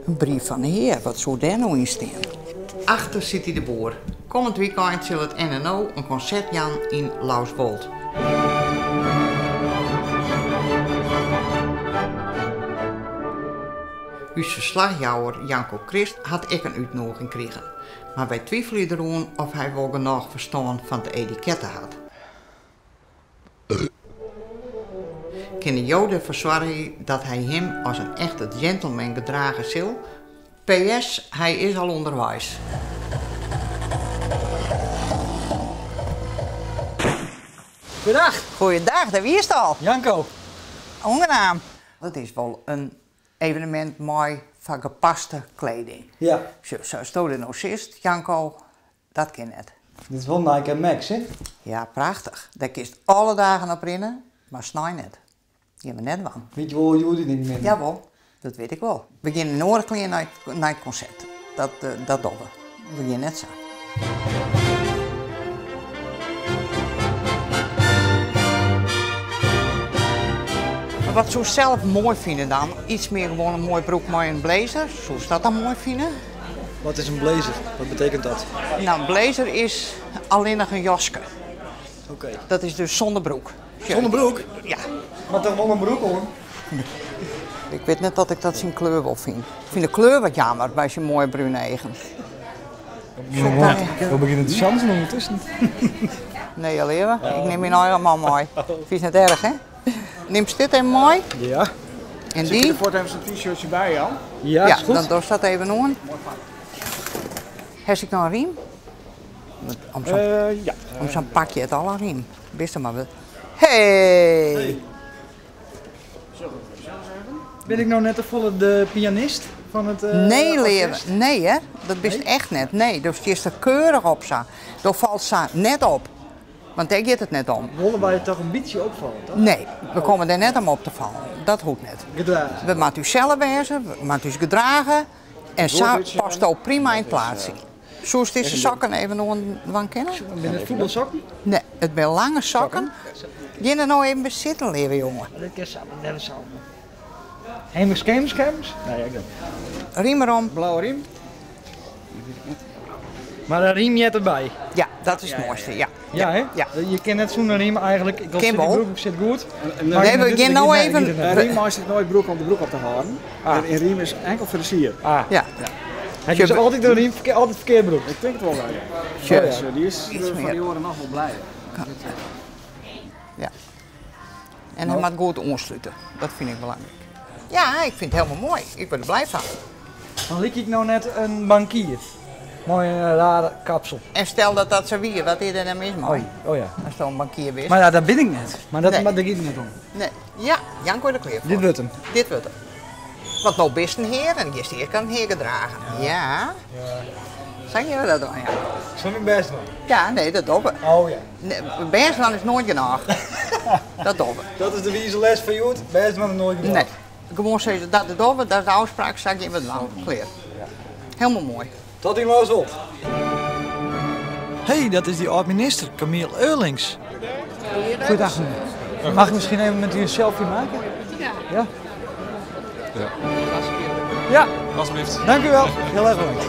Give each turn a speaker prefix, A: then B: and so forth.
A: In brief fan de hear, wat soe dêr no yn stean? Achter Sietie de Boer. Kommend wykein sil it NNO in konsert jaan yn Lauswolt. Us ferslachjouwer Janko Krist hat ek in útnûging krigen, mar wy twivelje deroan oft hy wol genôch ferstân fan de etikette hat. Kinne jo derfoar soargje dat hy him as in echte gentleman gedrage sil? PS. Hy is al ûnderweis.
B: Goeiedag.
A: Goeiedag, dêr wiest al.
B: Janko.
A: Oangenaam. Dat is wol in evenemint mei foar gepaste kleding.
B: Ja.
A: Sjoch, sasto der no sitst, Janko, Dat kin net.
B: Dit is wol Nike Air Max, hè?
A: Ja, prachtich. Dêr kinst alle dagen op rinne, mar snein net. Gean we net dwaan.
B: Wit je wol hoe djoer dy dingen binne?
A: Jawol, dat wit ik wol. We gean yn oare klean nei it konsert. Dat, dat dogge we. We gean net sa. Wat soest sels moai fine dan? Iets mear gewoan in moai broek mei in blazer? Soest dat dan moai fine?
B: Wat is in blazer? Wat betekent dat?
A: Nou, in blazer is allinnich in jaske.
B: Oké.
A: Dat is dus sûnder broek.
B: Sûnder broek?
A: Ja.
B: Mar toch wol in broek oan?
A: Ik wit net oft ik dat syn kleur wol fyn. Ik fyn de kleur wat jammer by syn moaie brune eagen.
B: We begjinne te sjansen ûndertusken.
A: Nee, leave. Ik nim myn eigen man mei. Fynst net erch, hè? Nimst dit even mei?
B: Ja.
A: En
C: Sil ik
A: dy?
C: der fuort even sa'n t-shirtsje by, Jan?
B: Ja,
A: Ja,
B: is goed.
A: dan dochst dat even oan. Hast ek noch in riem? Want Om sa'n
C: Ja.
A: om sa'n pakje it al in riem. Bist der mar wer. Hey!
B: Bin ik no net te folle de pianist fan it
A: Nee, leave.
B: orkest?
A: Nee, hè? Dat bist echt net. Nee, do stiest der keurich op sa. Do falst sa net op. Want dêr giet it net om.
B: Wolle wy toch in bytsje opfalle, toch?
A: Nee, we komme dêr net om op te fallen. Dat hoecht net.
B: Gedrage.
A: We moatte ús sels wêze, we moatte ús gedrage. En sa pasto prima yn it plaatsje. Soest dizze sokken even oandwaan kinne?
B: Binne it fuotbalsokken?
A: Nee, it binne lange sokken. Gean der no even by sitten, leave jonge.
B: Dit kin sa, net in sokken. Hemes skemes skemes? Nee, ik net.
A: Riem erom.
C: Blauwe riem.
B: Mar in riem heart derby.
A: Ja, dat is it moaiste, ja.
B: Ja, hè?
A: Ja.
B: Je kin net sûnder riem eigentlik. Ik
A: Kin
B: sit die
A: wol.
B: broek sit goed.
A: Nee, we gean no even.
C: In riem meist ek noait brûke om de broek op te hâlden.
B: Ah.
C: En in riem is enkel foar de sier.
B: Ah.
A: Ja.
B: Heb je dus altyd in riem altyd ferkeard brûkt?
C: Ik tink it wol, ja.
A: Sjoch.
C: Dus, die is
A: Iets
C: fan
A: mear.
C: dy oaren noch wol blijer.
A: Ja. En hy moat goed oanslute. Dat fyn ik belangryk. Ja, ik fyn it hielendal moai. Ik wurd der blij fan.
B: Dan lykje ik no net in bankier mei in rare kapsel.
A: En stel dat dat sa wie, wat is der dan mis mei?
B: Oh, oh ja.
A: Asto in bankier bist.
B: Mar ja, dat bin ik net. Mar dat,
A: Nee.
B: mar dêr giet it net om.
A: Nee. Ja, Janko is der klear foar.
B: Dit wurdt him.
A: Dit wurdt him. Want no bist in hear en giest earst in hear gedragen. Ja. Sa gean we dat dwaan, ja.
B: Sil myn bêst dwaan.
A: Ja, nee, dat dogge we.
B: Oh ja.
A: Nee, bêst dwaan is noait genôch. Dat dogge we.
B: Dat is de wize les fan hjoed, bêst dwaan is noait genôch.
A: Nee. Gewoan sizze, dat dogge we, dat is de ôfspraak, sa gean we dwaan. Klear. Helemaal moai.
B: Tot yn Lauswolt. Hey, dat is die âld-minister, Camille Eurlings. Goeiedag meneer. Mag ik misschien even met u een selfie maken?
D: Ja.
B: Ja?
E: Ja.
B: Ja.
E: Alsjeblieft.
B: Dank u wel. Heel erg bedankt.